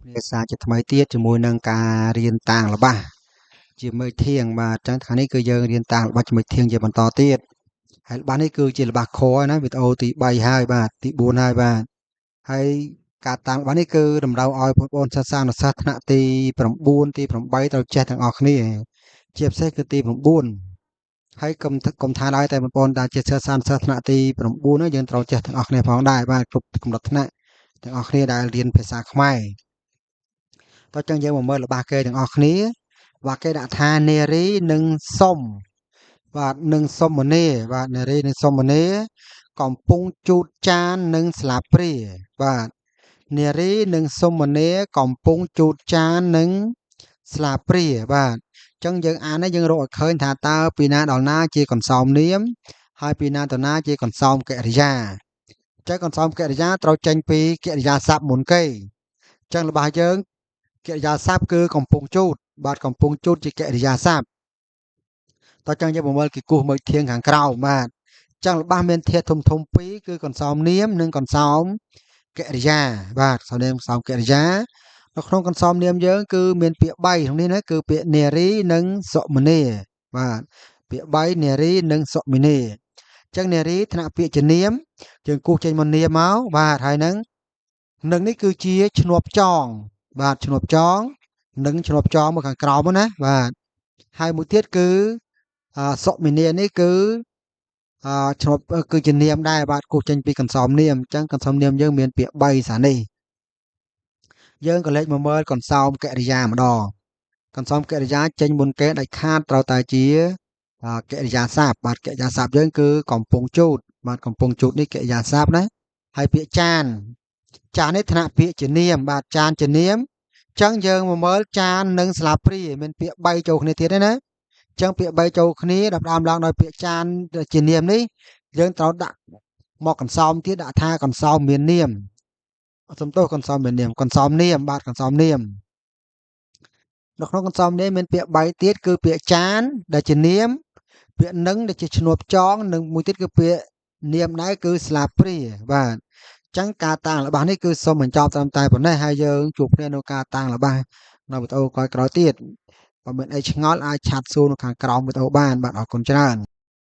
ភាសាជាថ្មីទៀតជាមួយនឹងការរៀនតាងល្បះជាមួយធៀងបាទអញ្ចឹងថ្ងៃនេះគឺយើងរៀនតាងល្បះជាមួយធៀងជាបន្តទៀតហើយល្បះនេះគឺជាល្បះខណាវីដេអូទី3ហើយបាទទី4ហើយបាទហើយការតាងល្បះនេះគឺតម្រូវឲ្យបងប្អូនសិស្សានុសិស្សថ្នាក់ទី9ទី8ត្រូវចេះទាំងអស់គ្នាជាពិសេសគឺទី9ហើយកុំថាឡើយតែបងប្អូនដែលជាសិស្សានុសិស្សថ្នាក់ទី9នោះយើងត្រូវចេះទាំងអស់គ្នាផងដែរបាទគ្រប់កម្រិតថ្នាក់ទាំងអស់គ្នាដែលរៀនភាសាខ្មែរតោះចឹងយើងមកមើលល្បះគេទាំងអស់គ្នាបាទគេដាក់ថានារីនិងសុំបាទនិងសុមនីបាទនារីនិងសុមនីកំពុងជូតចាននិងស្លាបព្រាបាទនារីនិងសុមនីកំពុងជូតចាននិងស្លាបព្រាបាទអញ្ចឹងយើងអាននេះយើងរកឲ្យឃើញថាតើពីណាដល់ណាជាកន្សោមនាមហើយពីណាទៅណាជាកន្សោមកិរិយាអញ្ចឹងកន្សោមកិរិយាត្រូវចេញពីកិរិយាសព្ទមុនគេអញ្ចឹងរបស់យើងកិរិយាសព្ទគឺកំពុងជូតបាទកំពុងជូតជាកិរិយាសព្ទតោះចឹងយើងប្រមូលគេគោះមើលធៀងខាងក្រៅបាទចឹងល្បះមានធាតុធំធំពីរគឺកន្សោមនាមនិងកន្សោមកិរិយាបាទកន្សោមនាមកន្សោមកិរិយានៅក្នុងកន្សោមនាមយើងគឺមានពាក្យ3ក្នុងនេះណាគឺពាក្យនារីនិងសុមនីបាទពាក្យ3នារីនិងសុមិនីចឹងនារីថ្នាក់ពាក្យជានាមយើងគូសចេញមកនាមមកបាទហើយនឹងនេះគឺជាឈ្នាប់ចងបាទឈ្នាប់ចងនិងឈ្នាប់ចងមកខាងក្រោមណាបាទហើយមួយទៀតគឺសុមិនីនេះគឺឈ្នាប់គឺជានាមដែរបាទគូសចេញពីកន្សោមនាមអញ្ចឹងកន្សោមនាមយើងមានពាក្យ3សានេះយើងក៏លេខមកមើលកន្សោមកិរិយាម្ដងកន្សោមកិរិយាចេញមុនគេដាច់ខាតត្រូវតែជាកិរិយាសព្ទបាទកិរិយាសព្ទយើងគឺកំពុងជូតបាទកំពុងជូតនេះកិរិយាសព្ទណាហើយពាក្យចានចាននេះថ្នាក់ពាក្យជានាមបាទចានជានាមចឹងយើងមកមើលចាននិងស្លាបព្រាមានពាក្យ3ចូលគ្នាទៀតទេណាចឹងពាក្យ3ចូលគ្នាដល់ដើមឡើងដោយពាក្យចានជានាមនេះយើងត្រូវដាក់មកកន្សោមទៀតដាក់ថាកន្សោមមាននាមសំទោសកន្សោមមាននាមកន្សោមនាមបាទកន្សោមនាមនៅក្នុងកន្សោមនាមមានពាក្យ3ទៀតគឺពាក្យចានដែលជានាមពាក្យនឹងដែលជាឈ្នាប់ចងនិងមួយទៀតគឺពាក្យនាមដែរគឺស្លាបព្រាបាទចឹងការតាំងល្បះនេះគឺសូមបញ្ចប់ត្រឹមតែប៉ុណ្ណេះហើយយើងជួបគ្នានៅការតាំងល្បះនៅវីដេអូក្រោយៗទៀតបើមានអីឆ្ងល់អាចឆាតសួរនៅខាងក្រោមវីដេអូបានបាទអរគុណច្រើន។